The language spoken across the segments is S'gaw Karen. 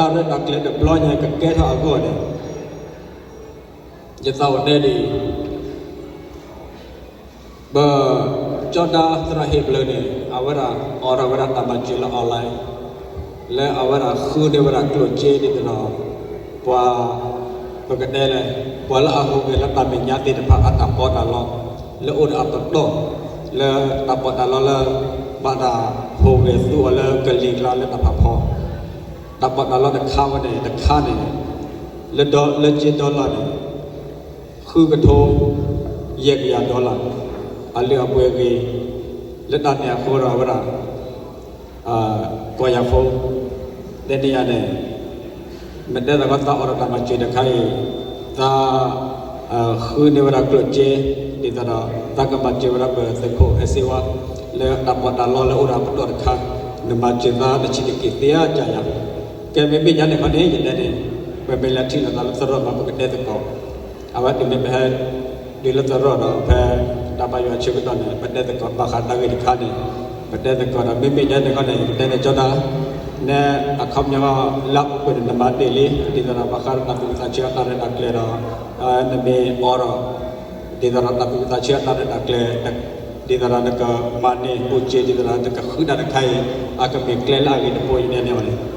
တၢ်ရဲၣ်တၢ်ကျဲၤတဘျီညါကကဲထီၣ်အဂီၢ်န့ၣ်, ယသးအိၣ်တဲဒ်အံၤ, ပ, ကၠီၣ်ဒါသရၣ်ဟ့ၣ်ဘျၢန့ၣ် အဝဲဒၣ်အိးထီၣ်ဝဲဒၣ်တၢ်မၤစၢၤလၢ online လၢအဝဲဒၣ်ဃုန့ၢ်ဝဲဒၣ်ကျိၣ်စ့ဒ်သိးဒီး ပှၤ, ပကတဲလဲၣ်, ပှၤလၢအဟူးဂဲၤလၢတၢ်မဲာ်ညါသ့ၣ်တဖၣ်အတၢ်ပီးတၢ်လီ, လၢအိၣ်ဒီးအပတီၢ်, လၢတၢ်ပီးတၢ်လီလၢ ဘၣ်တၢ်ဟူးဂဲၤသူအီၤလၢကလံၤကျါလၢတၢ်ဖးဖီ, တၢ်ပီးတၢ်လီတခါဝဲန့ၣ် တခါန့ၣ်, လၢဒီ, လၢကၠ့ dollar န့ၣ် ဃုကထိ ယဲၢ်ကယၤ dollar အလုၢ်အပှ့ၤအဂ့ၤ, လၢတၢ်န့ၣ်အဃိဒီးအဝဲဒၣ် ကိးယၤဖိ, တဲန့ၢ်ယၤန့ၣ်, မ့ၢ်တဲသးကီးသးအိးထီၣ်တၢ်မၤစၢၤတခါအံၤ, သး, ဃုန့ၢ်ဝဲဒၣ်ကျိၣ်စ့, ဒ်သိးဒီး သးကမၤစၢၤဝဲဒၣ်ပသုးခိၣ်အဲၣ်စ့ဝါ, လၢတၢ်ပီးတၢ်လီလၢအိၣ်ဒီးအပတီၢ်တခါ, နမၤစၢၤသးတဆံးတက့ၢ်သ့ဧါ ကယၤ, ကဲမ့မ့ၢ်ယါန့ၣ်ခီန့ၣ် ယတဲန့ၣ်, ပမ့ၢ်လဲၤထံၣ်လိာ်သးလၢသရိာ်မး ပကတဲသကိး အဝဲတုၤမ့ၢ်ပဟဲ, တုၤလၢသရိာ်ဒီးဖဲ, တၢ်ဘါယွၤအဆၢကတီၢ်န့ၣ် ပတဲသကိးဘၣ်ဃးတၢ်ဂ့ၢ်တခါန့ၣ်, ပတဲသကိးဒီး မ့မ့ၢ်ယါန့ၣ်ခီန့ၣ် ယတဲန့ၣ်ကၠီၣ်ဒါ, နဲအခီပညီလၢအပူၤကွံာ်န့ၣ် နမၤတ့ၢ်လံ ဒ်သိးဒီးဘၣ်ဃးဒီးတၢ်သူၣ်ဝံၣ်သးဆၢအတၢ်ရဲၣ်တၢ်ကျဲၤဒီး, နမ့ၢ်အိးထီၣ်, ဒ်သိးဒီးတၢ်သူၣ်ဝံၣ်သးဆၢအတၢ်ရဲၣ်တၢ်ကျဲၤ, ဒ်သိးဒီးနကမၤန့ၢ်အိၣ်ကၠ့ ဒ်သိးဒီးနကဃုတၢ်တခါအံၤ, အကမ့ၢ်ကျဲလၢအဂ့ၤတဘိအံၤန့ၣ်န့ၣ်န့ၣ်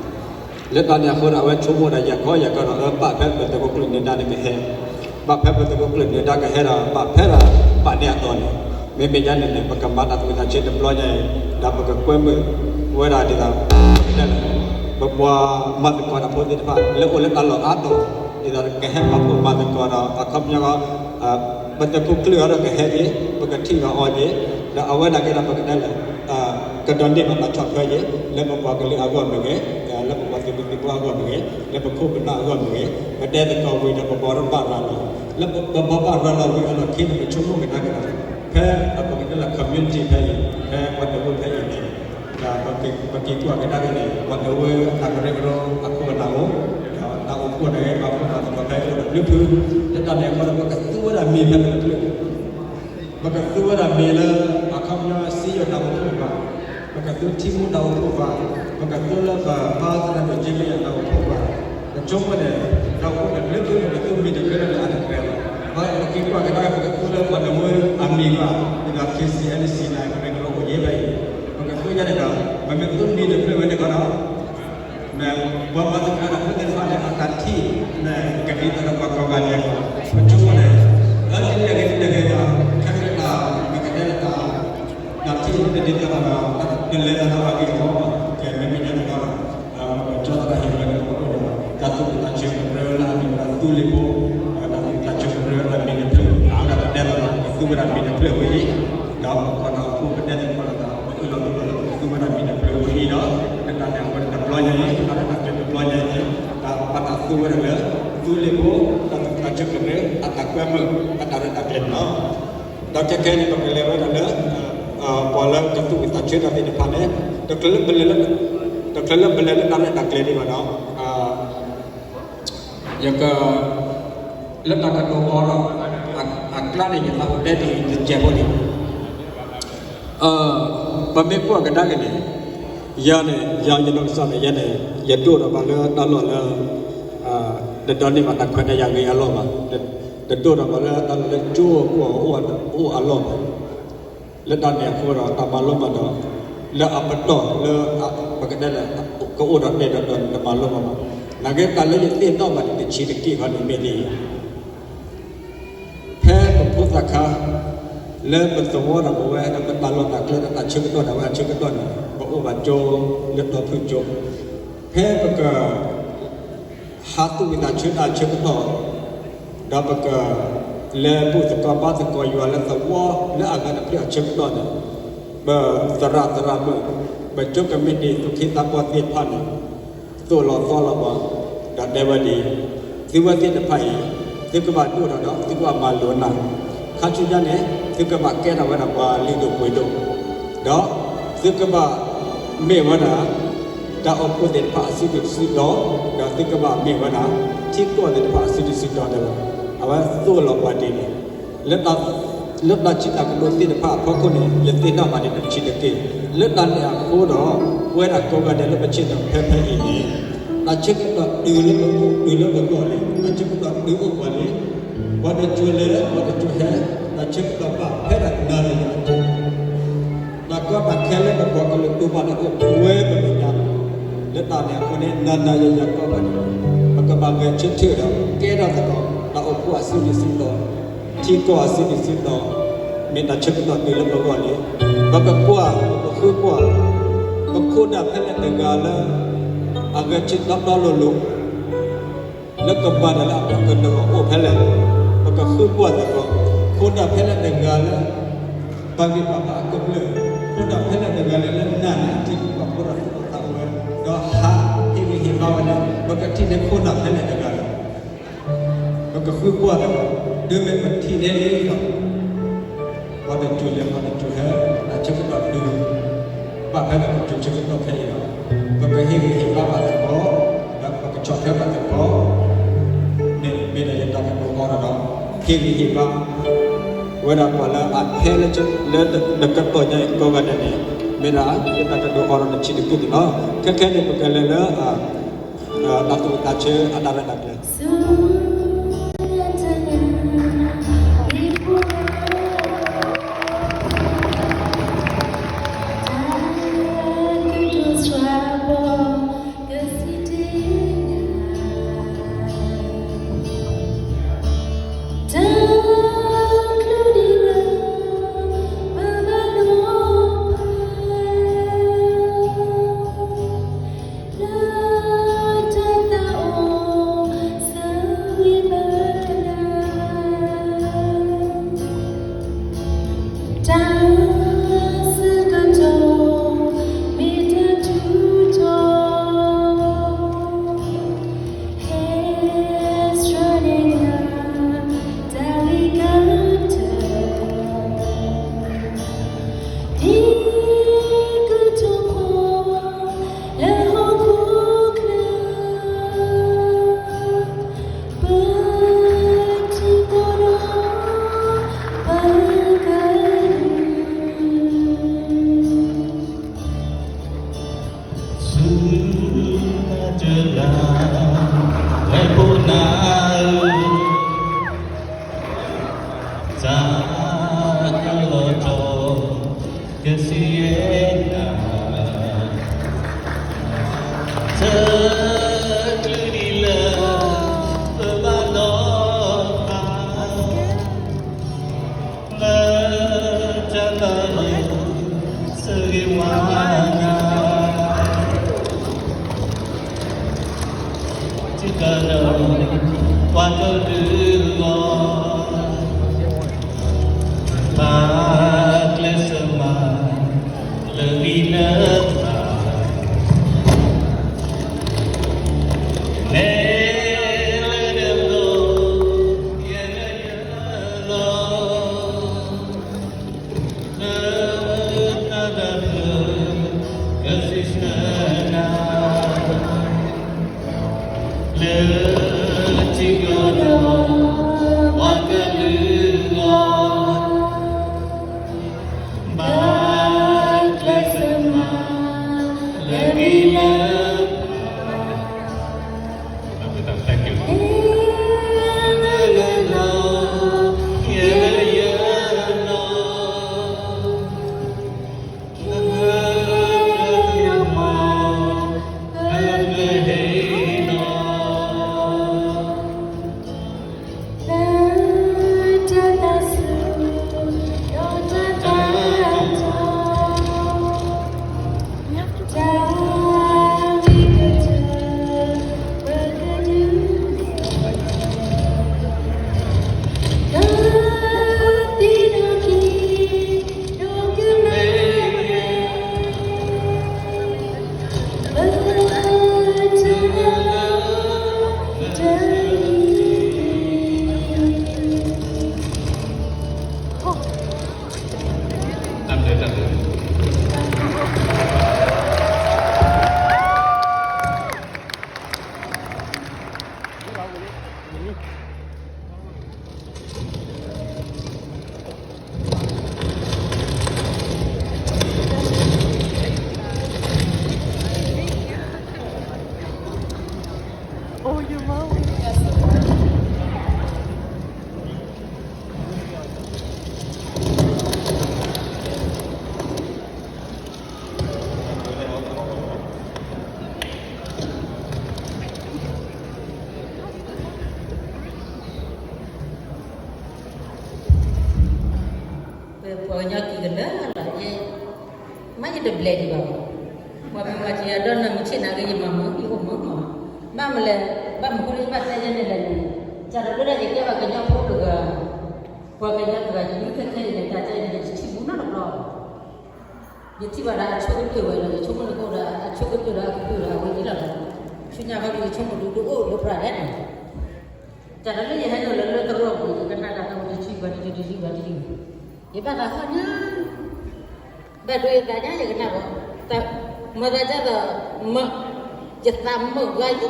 လၢတၢ်န့ၣ်အဃိဒီး အဝဲဆိကမိၣ်ဒီး ယၤကီယၤကီဒီး ဘၣ်ဖဲပသုးခိၣ်ကျၢၢ်နၢၤဒါန့ၣ်ကဟဲ, ဘၣ်ဖဲပသုးခိၣ်ကျၢၢ်နၢၤဒါကဟဲဒီး ဘၣ်ဖဲဒၣ်, ဘၣ်န့ၢ်အတီၤန့ၣ်, မ့မ့ၢ်ယါန့ၣ်န့ၣ် ပကမၤတၢ်သူၣ်ဝံၣ်သးဆၢတဘျီညါအံၤ, ဒီးပကကွဲမုာ်ဝဲဒၣ်ဒ်သိး, ပကတဲလဲၣ်, ပပှၤမၤသကိးတၢ်ဖိသ့ၣ်တဖၣ် လၢအိၣ်လၢတၢ်လီၢ်အါတီၤ, ဒ်သိးကဟဲပာ်ဖှိၣ်မၤသကိးဒီး အခီပညီ ပသုးခိၣ်ကျၢၢ်အံၤဒီးကဟဲက့ၤ, ပကထံၣ်ဘၣ်အီၤက့ၤ, ဒီးအဝဲဒၣ်က့ၤဒီးပကတဲလဲၣ်, ကဒိးန့ၢ်ဘၣ်တၢ်ဆီၣ်ထွဲက့ၤ, လၢပပှၤကလုာ်အဂီၢ်မ့ၢ်ဂ့ၤ, လၢပပှၤသုးမုၢ်သံၣ်ဘိအဂီၢ်မ့ၢ်ဂ့ၤ, လၢပခိၣ်ပနၢ်အဂီၢ်မ့ၢ်ဂ့ၤ, ပတဲသကိးဝံၤဒီးပဘၣ်ရၤလီၤ, လၢပဘၣ်ဘၣ်ရၤလီၤဝံၤအလီၢ်ခံန့ၣ် ပဆိကမိၣ်ကဒါက့ၤဒီး, ဖဲပကတဲလၢ community ဖဲအံၤ, ဖဲပှၤတဝၢဖဲအံၤန့ၣ်, ပက့ၤကွၢ်ကဒါက့ၤန့ၣ် ပှၤတဝၢအတၢ်ကရၢကရိအခိၣ်အနၢ်အိၣ်, ဒီးတၢ်အိၣ်ဖှိၣ်န့ၣ် ပှၤဖှိၣ်တၢ်သကိးဖဲအံၤအိၣ်ဒီးဘျုးဖု, လၢတၢ်န့ၣ်အဃိဒီး ပကသူဝဲဒၣ်မ့ၤဖဲပတဖျၢၣ် ပကသူဝဲဒၣ်မ့ၤလၢ အခီပညီစံယိၣ်တၢ်အိၣ်ဖှိၣ်ဘၣ်, ပကသူထံမူတၢ်အိၣ်ဖှိၣ်ဘၣ်, ပကသူလၢပပၢ်သရၣ်ဒိၣ်ကၠ့မ့ၢ်ယၤတၢ်အိၣ်ဖှိၣ်ဘၣ်, ပဆိကမိၣ်န့ၣ်, တၢ်အိၣ်ဖှိၣ်န့ၣ် ဘျုးဖုန့ၣ် ပသူမ့ၤတဖျၢၣ်လၢအတကြၢးလီၤ, ပက့ၤကွၢ်ကဒါက့ၤ ပကသူလၢပှၤတဝၢအမံၤဘၣ်, ဒ်သိး KCNC န့ၣ်ကရၢကရိအိၣ်ယဲၢ်ဖဲအံၤ, ပကသူယါန့ၣ်ဒီး, ပမ့ၢ်သူမ့ၤတဖျၢၣ်ဝဲန့ၣ်ခီဒီး ပှၤမၤသကိးတၢ်ဖိသ့ၣ်တဖၣ်န့ၣ် အတၢ်ထံၣ်, ကဒ်သိးဒီးပှၤကိးဂၤဒဲးလီၤ, လၢတနံၤတဂ့ၤတနံၤတဂ့ၤဒီး ခဲကနံၣ်တၢ် ပကတဲလၢတၢ်, တၢ်ထံၣ်တဒ်သိးဒီး တလဲၤတၢ်လၢအဂ့ၢ်အဝီ, ကဲမ့မ့ၢ်ညါန့ၣ်ခီဒီး, ကၠီသရၣ်ဟ့ၣ်ဝဲန့ၣ် ပအိၣ်ဒီး တၢ်သူၣ်ဝံၣ်သးဆၢကရၢလၢအမ့ၢ်ဝဲဒၣ်သူလ့ၤဖိ, တၢ်သူၣ်ဝံၣ်သးဆၢကရၢလၢအမ့ၢ်တဖျၢၣ်, အဝဲဒၣ်ပတဲလီၤဒီး ပသူဝဲဒၣ်မ့ၤတဖျၢၣ်ဝဲအံၤ, ဒီးပကိးတၢ်အိၣ်ဖှိၣ်ပတဲသကိးဒီး ပအုၣ်လီၤမုာ်လီၤလၢပကသူဝဲဒၣ်မ့ၤတဖျၢၣ်ဝဲအံၤဒီး, လၢတၢ်န့ၣ်အဃိဒီးတဘျီညါအံၤ, တၢ်ရဲၣ်တၢ်ကျဲၤတဘျီညါအံၤ, တၢ်ဘၣ်တၢ်သူဝဲဒၣ်လၢ သူလ့ၤဖိ, တၢ်သူၣ်ဝံၣ်သးဆၢကရၢအတၢ်ကွဲမုာ်အတၢ်ရဲၣ်တၢ်ကျဲၤန့ၣ်လီၤ. ဒီးခဲခဲအံၤန့ၣ် ပကလဲၤဝဲဒၣ်လၢ ပှၤလၢကသူၣ်ဝံၣ်သးဆၢတၢ်သ့ၣ်တဖၣ်န့ၣ်, တချုးလၢပလဲၤလၢ, တချုးလၢပလဲၤလၢတၢ်ရဲၣ်တၢ်ကျဲၤဒံးဘၣ်ဒီး, ယက, လၢတၢ်ကတိၤအီၤဒီး, အကျါန့ၣ် ယသးအိၣ်တဲတစဲးဖိန့ၣ်, ပမ့ၢ်ကွၢ်ကဒါက့ၤန့ၣ်, ယၤန့ၣ် ယၤယနီၢ်ကစၢ်န့ၣ် ယဲန့ၣ် ယဒိၣ်ထီၣ်ဘၣ်လၢတၢ်လီၢ်လၢ တဒိးန့ၢ်ဘၣ်တၢ်ခွဲးတၢ်ယာ်ဂ့ၤအလီၢ်ဘၣ်, တဒိၣ်ထီၣ်ဘၣ်လၢတၢ်လီၢ်လၢကၠိအကီၢ်အိၣ်အလီၢ်ဘၣ်. လၢတၢ်န့ၣ်အဃိဒီး တၢ်မၤလိမၤဒိး လၢအပတီၢ်လၢ ပကတဲလၢ ကအိၣ်ဒီးတဲာ်ဒီးဒီးန့ၣ် တမၤလိမၤဒိးဘၣ်. နာ်က့ တၢ်လၢယသ့ၣ်နီၣ်ဘၣ်န့ၣ် တဆံးတက့ၢ်ဃီန့ၣ်မ့ၢ်ဒ်အံၤ, ဖဲပဖိသၣ်ခါ လၢပသဝီတၢ်ပဝဲ ဒီးပတၢ်လီၢ်တၢ်ကျဲဒီးတၢ်ဆၢကတီၢ်ဒၣ်ဝဲအဆၢကတီၢ်န့ၣ် ပအိၣ်ဘၣ်ကၠိ လၢတီဖုၣ်ကၠိ, ဖဲပက ဟးသူၣ်ဝံၣ်သးဆၢတၢ်အဆၢကတီၢ်, ဒီးပက လဲၤဘူၣ်သကိးဘါသကိးယွၤလၢသဝီလၢအဂၤတဖျၢၣ်အဆၢကတီၢ်န့ၣ်, ပသရၣ်သရၣ်မုၣ်, ပကၠိကမံးတံာ် သူၣ်က့သးပှၢ်သ့ၣ်တဖၣ်န့ၣ် သိၣ်လီၤသီလီၤပှၤ, ဒီးတဲဝဲဒ်အံၤ, သုဝဲသ့ၣ်တဖၣ်အံၤ သုကဘၣ်ဒိၣ်ထီၣ်ဒီး သုကဘၣ်မၤလိာ်နၤ, ခါဆူညါန့ၣ် သုကဘၣ်ကဲထီၣ်ဝဲဒၣ်ပှၤလုၢ်ဒိၣ်ပှ့ၤဒိၣ်, ဒီးသုကဘၣ်မ့ၢ်ဝဲဒၣ် တၢ်အိၣ်ဖှိၣ်သ့ၣ်တဖၣ်အစုဒုၣ်စုတီၤ, ဒီးသုကဘၣ်မ့ၢ်ဝဲဒၣ် ထံကီၢ်သ့ၣ်တဖၣ်အစုဒုၣ်စုတီၤတဲဝဲ, အဝဲသိၣ်လီၤပှၤဒ်န့ၣ်, လၢတၢ်စံးတၢ်ကတိၤသ့ၣ်တဖၣ်အဖီခိၣ်န့ၣ် ယသ့ၣ်နီၣ်ဘၣ်ဒ်န့ၣ်တဆံးတက့ၢ်. လၢတၢ်န့ၣ်အဃိဒီး ပဝဲဒၣ်ကိးဂၤဒဲးလၢပဆ့ၣ်နီၤဖဲဖဲအံၤန့ၣ် တၢ်ဆၢကတီၢ်တုၤလၢပအိၣ်တုၤလၢပဂီၢ်လံ, တၢ်ဆၢကတီၢ်တုၤအိၣ်ပှၤလံ, ပှၤတစိၤလဲၤ ပှၤတစိၤဟဲ, တၢ်ဆၢကတီၢ်ဘၣ်ဖဲဒၣ်နၤဒီးယၤအစိၤ, တၢ်ကီတၢ်ခဲလၢပပှၤကလုာ်တိာ်ပာ်န့ၣ်အိၣ်ဝဲပမဲာ်ညါ, လၢတၢ်န့ၣ်အဃိန့ၣ် နၤနၤယၤယၤကိးဂၤဒဲး, ပကဘၣ်ဂဲၤဆၢထၢၣ်ဒီးကဲထီၣ်သကိး တၢ်အိၣ်ဖှိၣ်အစုဒုၣ်စုတီၤ, ထံကီၢ်အစုဒုၣ်စုတီၤ, မ့ၢ်တၢ်ဆၢကတီၢ်တုၤလၢပဂီၢ်လံ, ပကကွၢ် ပကဃုကွၢ် ပခိၣ်နၢ်ဖဲလဲၣ်တဂၤလၢ အဂဲၤဆၢထၢၣ်တီတီလိၤလိၤ လၢကမၤတၢ်လၢအပှၤကလုာ်အဂီၢ်အိၣ်ဖဲလဲၣ်, ပကဃုကွၢ်သကိး, ခိၣ်နၢ်ဖဲလဲၣ်တဂၤလၢ ပာ်ဂံၢ်ပာ်ဘါအကမျၢၢ်, ခိၣ်နၢ်ဖဲလဲၣ်တဂၤလၢ လၢနာ်န့ၣ်အထံကီၢ်ဖိဒီးသူၣ်အိၣ်သးအိၣ်ဝဲ, ဒီးဟးဟ့ၣ်ဂံၢ်ဟ့ၣ်ဘါဝဲန့ၣ် ပကထံၣ်န့ၢ်ခိၣ်နၢ်ဖဲလဲၣ်တဂၤလီၤ. ပကဃုကွၢ်သကိး, တုၤမ့ၢ်ပထံၣ်န့ၢ်လံဒီး ပှၤတစိၤလဲၤ ပှၤတစိၤဟဲ, တၢ်ဆၢကတီၢ်တုၤ ဘၣ်ဖဲပတစိၤဆၢကတီၢ်ခဲအံၤဒီး ပကဟ့ၣ်ဂံၢ်ဟ့ၣ်ဘါဘၣ်သကိး, ဒီးပကဆီၣ်ထွဲဘၣ်သကိး, မ့ၢ်မ့ၢ်ဒၣ်ယတၢ်ကတိၤအီၤဒီး ဟ့ၣ်ဂံၢ်ဟ့ၣ်ဘါ ဝဲဒၣ်ပှၤလၢအဖဲလၢနကတီၢ်ညါအံၤကိးဂၤဒဲးန့ၣ်, မ့ၢ်ဒၣ်ယတၢ်ကတိၤအီၤဒီးနဆံးတကုၢ်န့ၣ်လီၤ. ခဲခဲန့ၣ် ပကလဲၤလၢ တၢ်သူၣ်တၢ်ဆၢအတၢ်ရဲၣ်တၢ်ကျဲၤ တၢ်ဆၢကတီၢ် မ့ၢ်တၢ်ထူးထီး ဟဲစှၤန့ၢ်နၤ တၢ်ဂ့ၤကတၢၢ် ဒ်ကထိဖိ လၢဟီၣ်ခိၣ်ချၢ ပထံၣ်ဘၣ်ဒီး ပက ဆူတၢ်တလၢ ဝဲဖိနၢ်ဧၢ, တၢ်ကလီၤထီၣ် ကစံးယဲနၤ, တချုးဒံးလၢ ပဘၣ်နီၣ်ဖး လၢတၢ်ဘၣ်လီၤ စၢဂ့ၤဝါနၤ တံၤကဒီး ပှၤကလုာ်အဂီၢ် ဘၣ်ကျဲးစၢးမၤ လၢဂံၢ်လၢဘါ လဲၤလၢဒၢးဘျီ ယဲၢ်လၢယဲၢ်လီၤ လၢတၢ်ဒၢးဘျီ ကစံးဆၢနၤ လၢထံကီၢ်ဒီး ပှၤကလုာ်အဂီၢ် ဘၣ်ကျဲးစၢးမၤ လၢဂံၢ်လၢဘါ Thank you. တဘျဲၣ်ဒံးဘၣ်ဘၣ်. ပှၤမ့ၢ်ဝဲက့ၤဒီးနမုၢ်ဆ့ၣ်နာ်က့ ယမၤမုာ် ယအိၣ်မုာ်မး. ဘၣ်မလဲၣ်, ဘၣ်မနုၤဃိလၢယဘၣ်တဲယဲန့ၣ်လဲၣ်န့ၣ်, စးထီၣ်လၢဒၣ်ယကဲဘၣ်ကညီဖိတဂၤ, ပှၤကညီတဂၤ ယမ့ၢ်ခဲခဲအံၤန့ၣ် တၢ်ကဲန့ၣ် ယတထံၣ်ဘူးနီတဘျီဘၣ်. ယထံၣ်ဘၣ်ဒီးအဆိကတၢၢ်ဝဲလီၤ, ယဆိကမိၣ်န့ၣ်ကအိၣ်ဒီးအဆိကတၢၢ်ဒီးအကတၢၢ်ဒီးအဝဲသ့ၣ်လီၤဒီး, ဆူညါခီဒီးယဆိကမိၣ်ဒုးတအိၣ်လၢပှၤဒဲးန့ၣ်, တၢ်လၢယဟဲနုာ်လီၤလၢသရိာ်ပူၤ ယကနၣ်တၢ်တဝံၤတဆံပှၤတယုၢ်တယုၢ်ပှၤတယုၢ်, ယဘၣ်သးဟီၣ်ညါ ဘၣ်ဒိယသးညါယကနၣ်ဘၣ်, မၤသးဒ်သိး, ယသးမုာ်ဂၤယ,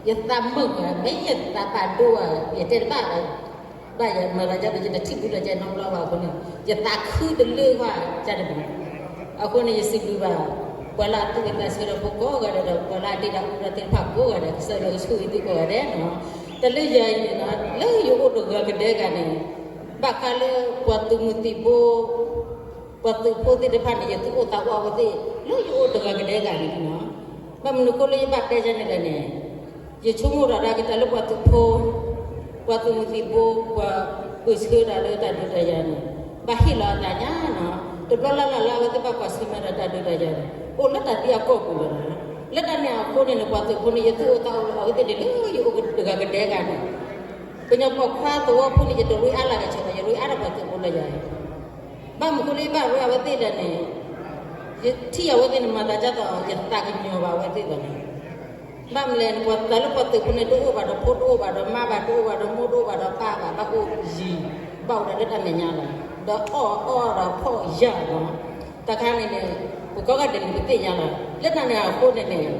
ယသးမုာ်ဂၤ မ့ၢ်ယသးဘၣ်ဒိဧါ ယတဲတဘၣ်ဘၣ်, ဘၣ်ယမၤသးဒ်သိးယတထံၣ်ဘူးလၢကဲနီတဘျီဘၣ်အဃိန့ၣ် ယသးခုတလၢဝဲကဲတမံၤ, အဃိန့ၣ်ယစံးဘျုးဘၣ်, ပှၤလၢအသူၣ်ဝံၣ်သးဆၢဒီးဖိကိးဂၤဒဲးဒီး ပှၤလၢအဒ့တၢ်အူတၢ်သ့ၣ်တဖၣ်ကိးဂၤဒဲး ကစၢ်ယွၤကဆိၣ်ဂ့ၤသုကိးဂၤဒဲးနီၤ, တၢ်လၢယၤအံၤန့ၣ်နီၤ လၢယအိၣ်တဂၤကဒဲကၤန့ၣ်, ဘၣ်ဃးလၢပှၤသုးမုၢ်သံၣ်ဘိ ပှၤသုးဖိသ့ၣ်တဖၣ်န့ၣ် ယသူၣ်အိၣ်သးအိၣ်အဝဲသ့ၣ် လၢယအိၣ်တဂၤကဒဲကၤန့ၣ်နီၤ, ဘၣ်မနုၤဃိလၢယဘၣ်တဲယဲန့ၣ်လဲၣ်န့ၣ်, ယဆိကမိၣ်ဒီးဒၣ်က့ၤတၢ်လၢပှၤသုးဖိ, ပှၤသုးမုၢ်သံၣ်ဘိ ပှၤပၢၢ်ဆၢတၢ်လၢတၢ်ဒုးတၢ်ယၤန့ၣ်, ဘၣ်ဟ့ၣ်လီၤအသးညါနီၤ, တဘျီလၢ်လၢ်လၢအဝဲသ့ၣ်ဘၣ်ကွၢ်ဆၢၣ်မဲာ်ဒီးတၢ်ဒုးတၢ်ယၤန့ၣ် အိၣ်လၢတၢ်သံအကီၢ်ပူၤလီၤနီၤ, လၢတၢ်န့ၣ်အဃိန့ၣ်န့ၣ် ပှၤသုးဖိန့ၣ် ယသူၣ်အိၣ်သးအိၣ်အဝဲသ့ၣ်န့ၣ် လၢယအိၣ်တဂၤကဒဲကၤန့ၣ်, ကညီပိာ်ခွါသဝီဖိန့ၣ် ယတရ့အါလၢ်ကဆၢဘၣ် ယရ့အါထီၣ်ပှၤသုးဖိလၢယၤ ဘၣ်မနုၤဃိလၢယဘၣ်ရ့အဝဲသ့ၣ်ဒီးန့ၣ်, ယထံၣ်အဝဲသ့ၣ်န့ၣ် မၤသးဒ်သိး ယသးကညီၤဘၣ်အဝဲသ့ၣ်ဒီးန့ၣ်, ဘၣ်မနုၤလဲၣ်န့ၣ် ပှၤသးလၢပှၤသုးဖိန့ၣ် တအိၣ်ဘၣ်ဒီးဖိတအိၣ်ဘၣ်ဒီးမါဘၣ် တအိၣ်ဘၣ်ဒီးမိၢ်တအိၣ်ဘၣ်ဒီးပၢ်ဘၣ် ဘၣ်အိၣ်ယံၤ, ဘၣ်အိၣ်ဒီးလၢတၢ်မဲာ်ညါလီၤ, ဒီးအီၣ်အီၣ်ဒီးဖှီၣ်ယာ်လီၤ, တၢ်ခါန့ၣ်န့ၣ်, ပကိးဂၤဒဲးန့ၣ် ပသ့ၣ်ညါလီၤ, လၢတၢ်န့ၣ်အဃိန့ၣ်န့ၣ်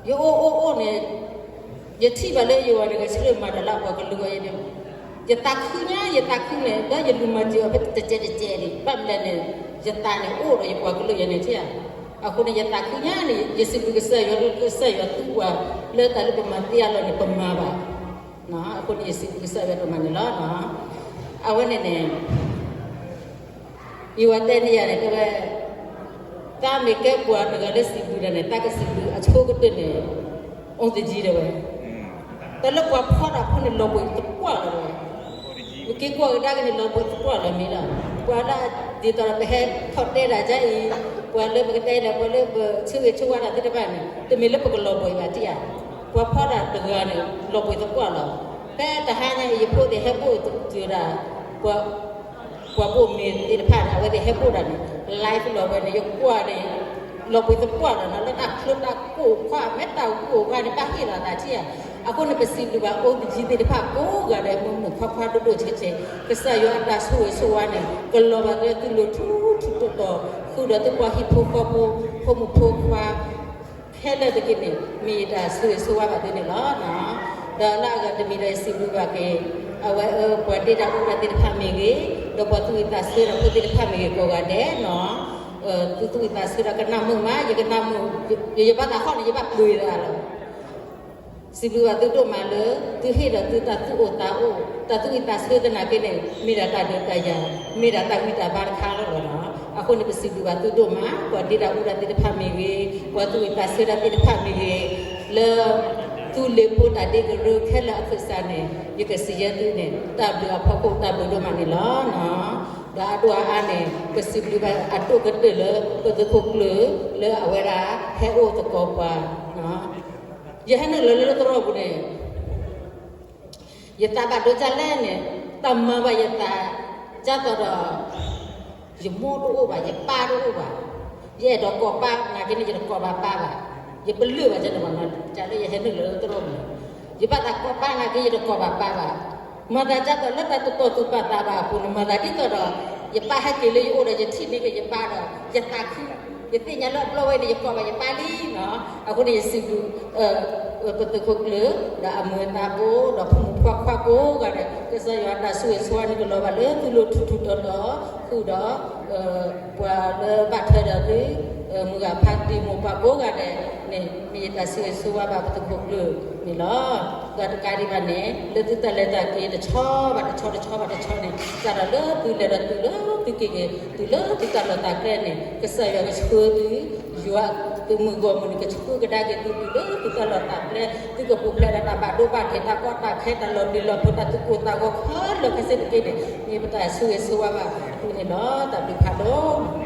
ယအိၣ်အိၣ်အိၣ်န့ၣ်, ယထံၣ်ဘၣ်လၢယဝၤတဂၤဆှၢမၤတၢ်လၢအပှၤကလုာ်အံၤန့ၣ်, ယသးခုညါ ယသးခုန့ၣ် ဒီးယလူၤမၤစၢၤအီၤဖဲတစဲးတစဲးန့ၣ် ဘၣ်မနုၤလဲၣ်န့ၣ်, ယသးန့ၣ်အိၣ်ဒီးယပှၤကလုာ်ယၤန့ၣ်ထံၣ်ဧါ, အဃိန့ၣ် ယသးခုညါန့ၣ် ယစံးဘျုးကစၢ်ယွၤလၢကစၢ်ယွၤသူပှၤ လၢတၢ်လၢပမၤသ့အလီၢ်န့ၣ် ပမၤဘၣ်, အဃိန့ၣ်ယစံးဘျုးကစၢ်ယွၤဒိၣ်မးန့ၣ်လီၤ. အဝဲန့ၣ်န့ၣ် ယဝၤတဲန့ၢ်ယၤန့ၣ် တဲဝဲ, တၢ်မ့ၢ်ကဲပှၤတဂၤလၢစံးဘျုးတၢ်န့ၣ် တၢ်ကစံးဘျုးအဆိကတၢၢ်န့ၣ်, အိၣ်သယံၤတဲဝဲ, တၢ်လၢပှၤဖီၣ်တၢ်ဖိန့ၣ် လီၤဘှံးသပှၢ်လီၤတဲဝဲ, ပက့ၤကွၢ်ကဒါက့ၤန့ၣ် လီၤဘှံးသပှၢ်လီၤမ့ၢ်လီၤ, ပှၤလၢဒ်သိးဒီးပဟဲထီၣ်တဲတၢ်ဒ်အံၤ, ပှၤလၢပကတဲလၢ ပှၤလၢပဆၢဂ့ၤဆၢဝါတၢ်သ့ၣ်တဖၣ်န့ၣ် တမ့ၢ်လၢပကလီၤဘှံးဘၣ်ထံၣ်ဧါ, ပှၤဖီၣ်တၢ်တဂၤန့ၣ် လီၤဘှံးသပှၢ်လီၤ. ဖဲတဟါညါအံၤ ယဖိသ့ၣ်ဟဲဘိၣ်တုၤဒၣ် ပှၤဘိၣ်မ့ၢ်သ့ၣ်တဖၣ်န့ၣ် အဝဲသ့ၣ်ဟဲဘိၣ်တၢ်န့ၣ် live လီၤဝဲန့ၣ် ယကွၢ်န့ၣ် လီၤဘှံးသပှၢ်လီၤနီၤ လၢတၢ်ချၢတၢ်ကိၢ်ခွါ မ့ၢ်တၢ်ကိၢ်ခွါန့ၣ် ဘၣ်ဟ့ၣ်လီၤသးထံၣ်ဧါ. အဃိန့ၣ် ပစံးဘျုးဘၣ် အိၣ်သယံၤသ့ၣ်တဖၣ်ကိးဂၤဒဲး မုၢ်မုၢ်ခွါခွါဒိၣ်ဒိၣ်ဆဲးဆဲး ကစၢ်ယွၤအတၢ်ဆိၣ်ဂ့ၤဆိၣ်ဝါန့ၣ် ကလီၤဘၣ်လၢသုလိၤထူထူတီတီ ဃုာ်ဒီးသုပှၤဟံၣ်ဖိဃီဖိ ဖိမုၣ်ဖိခွါ ခဲလၢာ်တက့ၢ်န့ၣ် မ့ၢ်ယတၢ်ဆိၣ်ဂ့ၤဆိၣ်ဝါဘၣ်သုန့ၣ်လီၤ. ဒီးလၢအဂၤတမံၤဒီးယစံးဘျုးဘၣ်က့ၤ အဝဲအၢ ပှၤဒ့တၢ်အူတၢ်သ့ၣ်တဖၣ်မ့ၢ်ဂ့ၤ, ဒီးပှၤသူၣ်ဝံၣ်သးဆၢဒီးဖိသ့ၣ်တဖၣ်မ့ၢ်ဂ့ၤ ကိးဂၤဒဲးနီၤ, သုသူၣ်ဝံၣ်သးဆၢဒီးကနၣ်မုာ်မး ယကနၣ်မုာ်, ယဘၣ်သးဟီၣ်န့ၣ် ယဘၣ်ပျုၤသးလီၤ. စံးဘျုးဘၣ်သုဒိၣ်မးလၢ သုဟ့ၣ်ဒီးသုတၢ်သူၣ်အိၣ်သးအိၣ် တၢ်သူၣ်ဝံၣ်သးဆၢသနာ်က့န့ၣ် မ့ၢ်ဒၣ်တၢ်ဒုးတၢ်ယၤ မ့ၢ်ဒၣ်တၢ်ဂံၢ်တၢ်ဘါတခါလီၤလီၤနီၤ. အဃိန့ၣ် ပစံးဘျုးဘၣ်သုဒိၣ်မး ပှၤဒ့တၢ်အူတၢ်သ့ၣ်တဖၣ်မ့ၢ်ဂ့ၤ, ပှၤသူၣ်ဝံၣ်သးဆၢတၢ်သ့ၣ်တဖၣ်မ့ၢ်ဂ့ၤ, လၢ သုလ့ၤဖိတၢ်ဒ့ကရၢခဲလၢာ်အဖုစးန့ၣ် ယကစံးယဲသုန့ၣ် တၢ်ဘျုးအဖီခိၣ်တၢ်ဘျုးဒိၣ်မးန့ၣ်လီၤ. ဒီးအဒိၣ်အအါန့ၣ် ပစံးဘျုးဘၣ်အဒိၣ်ကတၢၢ်လၢ ပသုးခိၣ်ကျၢၢ် လၢအဝဲဒၣ်ဟဲအိၣ်သကိးပှၤ ယဟဲနုာ်လီၤလၢသရိာ်ပူၤန့ၣ် ယသးဘၣ်ဒိဒ်လဲၣ်န့ၣ် တၢ်မၤဘၣ်ယသး ဒ်သိးဒီး ယမိၢ်တအိၣ်ဘၣ် ယပၢ်တအိၣ်ဘၣ်, ယအဲၣ်ဒိးကိးပၢ်နာ်က့န့ၣ် ယတကိးဘၣ်ပၢ်ဘၣ်, ယပလၢၢ်ဘၣ်ဒ်န့ၣ်ဘၣ်နီၤ ဒ်လၢယဟဲနုာ်လီၤလၢသရိာ်ပူၤန့ၣ် ယဘၣ်သးကိးပၢ်နာ်က့ ယတကိးဘၣ်ပၢ်ဘၣ်. မၤသးဒ်သိးလၢတၢ်တတီၢ်သူၣ်ပာ်သးဘၣ်အပူၤန့ၣ် မၤသးဒ်သိးဒီး ယပၢ်ဟဲက့ၤလၢယအိၣ်ဒီး ယထံၣ်န့ၢ်က့ၤယပၢ်ဒီး ယသးခု, ယသ့ၣ်ညါလၢအဘျီဝဲန့ၣ် ယကိးဘၣ်ယပၢ်လံနီၤ. အဃိန့ၣ် ယစံးဘျုး ပသုးခိၣ်ကျၢၢ် ဒီးအမုာ်အသးဖိ ဒီးဖိမုၣ်ဖိခွါကိးဂၤဒဲး ကစၢ်ယွၤအတၢ်ဆိၣ်ဂ့ၤဆိၣ်ဝါန့ၣ် ကလီၤဘၣ်လၢသုလိၤထူးထူးတီၤတီၤ ဃုာ်ဒီး ပှၤလၢဘၣ်ထွဲဒီးသု မုၢ်ဂၤဖါတံၢ်မိၢ်ပၢ်ကိးဂၤဒဲးန့ၣ် မ့ၢ်ယတၢ်ဆိၣ်ဂ့ၤဆိၣ်ဝါဘၣ်ပသုးခိၣ်ကျၢၢ်န့ၣ်လီၤ. ဒီးတကးဒံးဘၣ်န့ၣ် လၢသုတၢ်လဲၤတၢ်က့ၤတဆီဘၣ်တဆီတဆီဘၣ်တဆီန့ၣ် စးထီၣ်လၢသုလဲၤဒီးတုၤလၢသုက့ၤက့ၤ တုၤလၢသုတၢ်လီၢ်တၢ်ကျဲန့ၣ် ကစၢ်ယွၤကဆှၢသု ယွၤသုးမုၢ်ဂီၢ်မုၢ်န့ၣ် ကဆှၢကဒါက့ၤသုတုၤလၢသုတၢ်လီၢ်တၢ်ကျဲ သုကပူၤဖျဲးဒီးတၢ်ဘၣ်ဒိဘၣ်ထံး တၢ်ကီတၢ်ခဲ တၢ်လီၤပျံၤလီၤဖုး တၢ်သူၣ်ကိၢ်သးဂီၤခဲလၢာ်ခဲဆ့တက့ၢ်န့ၣ် မ့ၢ်ပတၢ်ဆိၣ်ဂ့ၤဆိၣ်ဝါဘၣ်သုန့ၣ်လီၤ. တၢ်ဘျုးဖးဒိၣ်